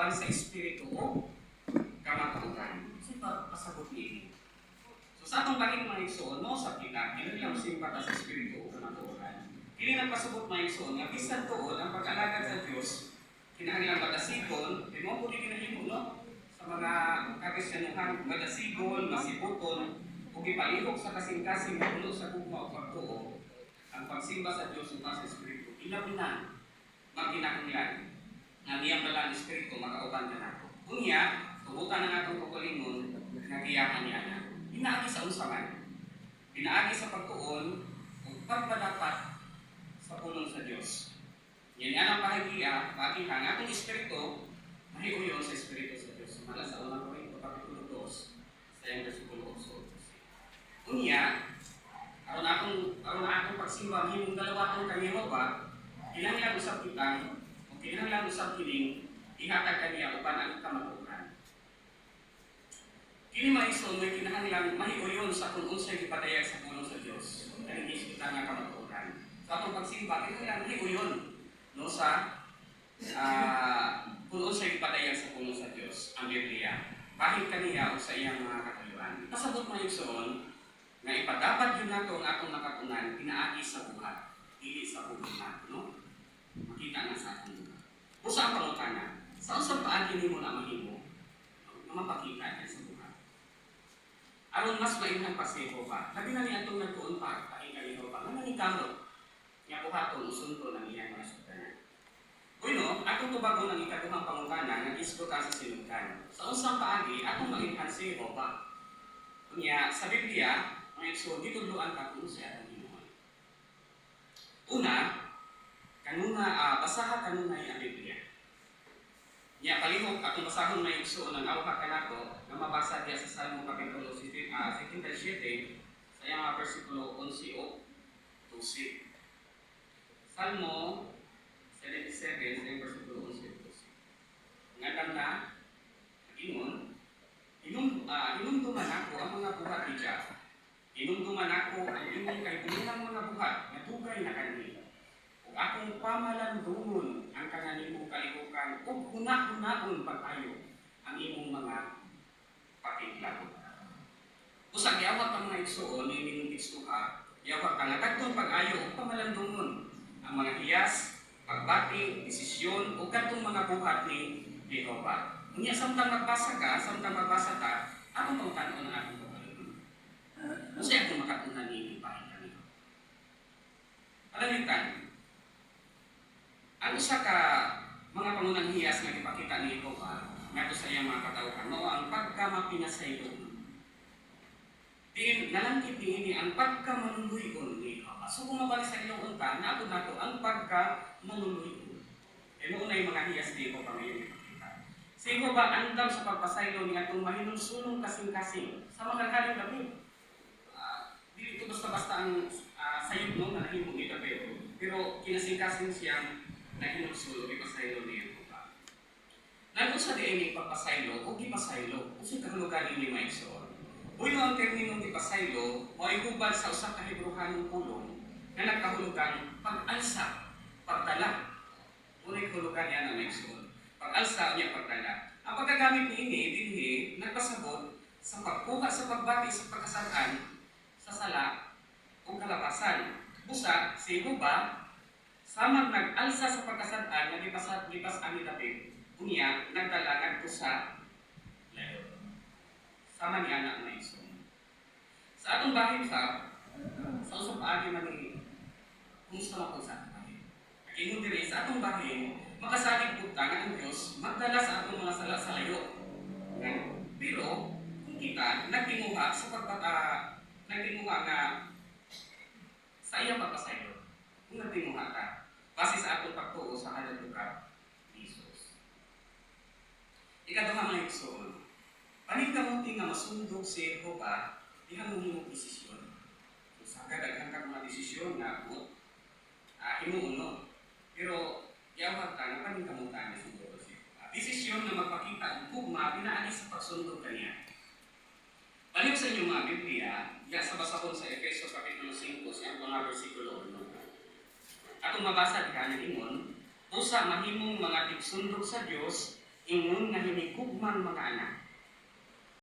Uban sa espiritu o kamatuoran. Kasi pa pasabot niini. So sa atong bahin, mga igsoon, no, sa kita, kinahanglan simba ta sa espiritu o kamatuoran. Kini nagpasabot, mga igsoon, nga bisan tuod ang pag-alagad sa Dios, kinahanglan madasigon, di mo pud kinahimo, no? Sa mga kakristiyanuhan, madasigon, masibuton, ug ipalihok sa kasing-kasing nga puno sa gugma o pagtuo, ang pagsimba sa Dios uban sa espiritu, ilabi na magkinahanglan nga ang iyang Balaan Espiritu makauban kanato. Unya, tugutan ang atong kaugalingon nga giyahan niya na. Pinaagi sa unsa man? Pinaagi sa pagtuon ug pagpadapat sa pulong sa Dios. Yan ang pahagiya, pagiha nga atong espiritu mahiuyon sa espiritu sa Dios. Sumala sa Unang Korinto kapitulo 2 sa iyang versikulo 8. Unya, aron atong pagsimba mahimong dalawaton kang Jehova, kinahanglan usab kitang o kinahanglan usab kining ihatag kaniya uban ang kamatuoran. Kini, mga igsoon, may kinahanglan mahiuyon sa kung unsay gipadayag sa pulong sa Dios. Kaning gisgutan nga kamatuoran. Sa atong pagsimba, kinahanglan mahiuyon, no, sa kung unsay gipadayag sa pulong sa Dios, ang Biblia. Bahin kaniya o sa iyang mga katuyuan. Pasabot, mga igsoon, nga ipadapat yun nato ang atong nakatunan pinaagi sa buhat, dili sa pulong nato, no? Makita nga sa atong buhat. Usa ang pangutana, sa unsang paagi nimo na mahimo nga mapakita niya sa buhat? Aron mas mailhan pa si Jehova, labi na ni atong nagtuon pa pahi kay Jehova, nga naningkamot nga buhaton o sundon ang iyang mga sugdanan. Bueno, atong tubagon ang ikaduhang pangutana nga gisgutan sa sinugdan. Sa unsang paagi atong mailhan si Jehova? Unya, sa Biblia, mga igsoon, gitudloan ta kung unsay atong himuon. Una, kanuna basaha kanunay ang Biblia. Nya palihog atong basahon, mga igsoon, ang awhag kanato nga mabasa diya sa Salmo kapitulo 77 sa iyang mga bersikulo 11 o 12. Salmo 77 sa iyang bersikulo 11 o 12. Ngandam na ingon, "Hinumduman ako ang mga buhat ni Jah. Hinumduman ako ang imong kahibulungang mga buhat nga dugay na kanhi. Ug akong pamalandungon ang tanan nimong kalihukan ug huna-hunaon pag-ayo ang imong mga patinglabot." Usa, giawat ang mga igsuon ni ining tekstuha, giawat ka nga tagton pag-ayo ug pamalandungon ang mga hiyas, pagbati, desisyon ug kadtong mga buhat ni Jehova. Unya samtang magbasa ka, samtang magbasa ta, atong pangtan-on ang atong kaugalingon. Unsay akong makatunan niini bahin kaniya? Pananglitan, ang usa ka mga pangunang hiyas nga gipakita ni Jehova ngadto sa iyang mga katawhan mao ang pagkamapinasaylonon. Diin nalangkit niini ang pagkamaluluy-on ni Jehova. So kung mabalik sa ilong unta, nato nato ang pagkamaluluy-on. E mao na yung mga hiyas ni Jehova ngayon ipakita. Si Jehova andam sa pagpasaylo ni atong mahinulsulong kasing-kasing sa makalhaling David. Dili ito basta-basta ang sayop, no, na nahimo ni David. Pero kinasing-kasing siyang nahinulsul o gipasaylo ni Jehova. Nag-usa di ay pagpasaylo o gipasaylo. Unsay kahulugan ini, mga igsoon? Uy, ang terminong gipasaylo mo'y hubad sa usa ka Hebreohanong pulong nga nagkahulugang pag-alsa, pagdala. Unay kahulugan niya ng mga igsoon. Pag-alsa niya, pagdala. Ang pagkagamit niini dinhi nagpasabot sa pagkuha sa pagbati sa pagkasad-an sa sala o kalabasan. Busa, si Jehova samang nag-alsa sa pagkasad-an nga gipasad gipas-an ni David, unya nagdala ngadto sa layo. Sama ni anak na igsoon. Sa atong bahin sa usang paagi man ni kumusta man po sa atong bahin? Nag-ingon diri sa atong bahin, makasalig pud ta nga ang Dios magdala sa atong mga sala sa layo. Pero kung kita nagtinguha sa pagbata, nagtinguha nga sa iyang pagpasaylo, kung nagtinguha ka, base sa atong pagtuo sa halad kang Jesus. Ikaduha, mga igsoon, paningkamuti nga masundog si Jehova diha mo himong desisyon. Kung sa kadaghan ka mga desisyon nga buot himuon, no? Pero yawag ka nga paningkamutan nga sundog si Jehova. Desisyon nga magpakita og gugma pinaagi sa pagsundog kaniya. Balik sa inyong mga Biblia, ya sa basahon sa Efeso Kapitulo 5, sa mga versikulo 1. Atong mabasa diha, ingon, "Usa mahimong mga tigsundog sa Dios, Ingon nga hinigugmang mga anak.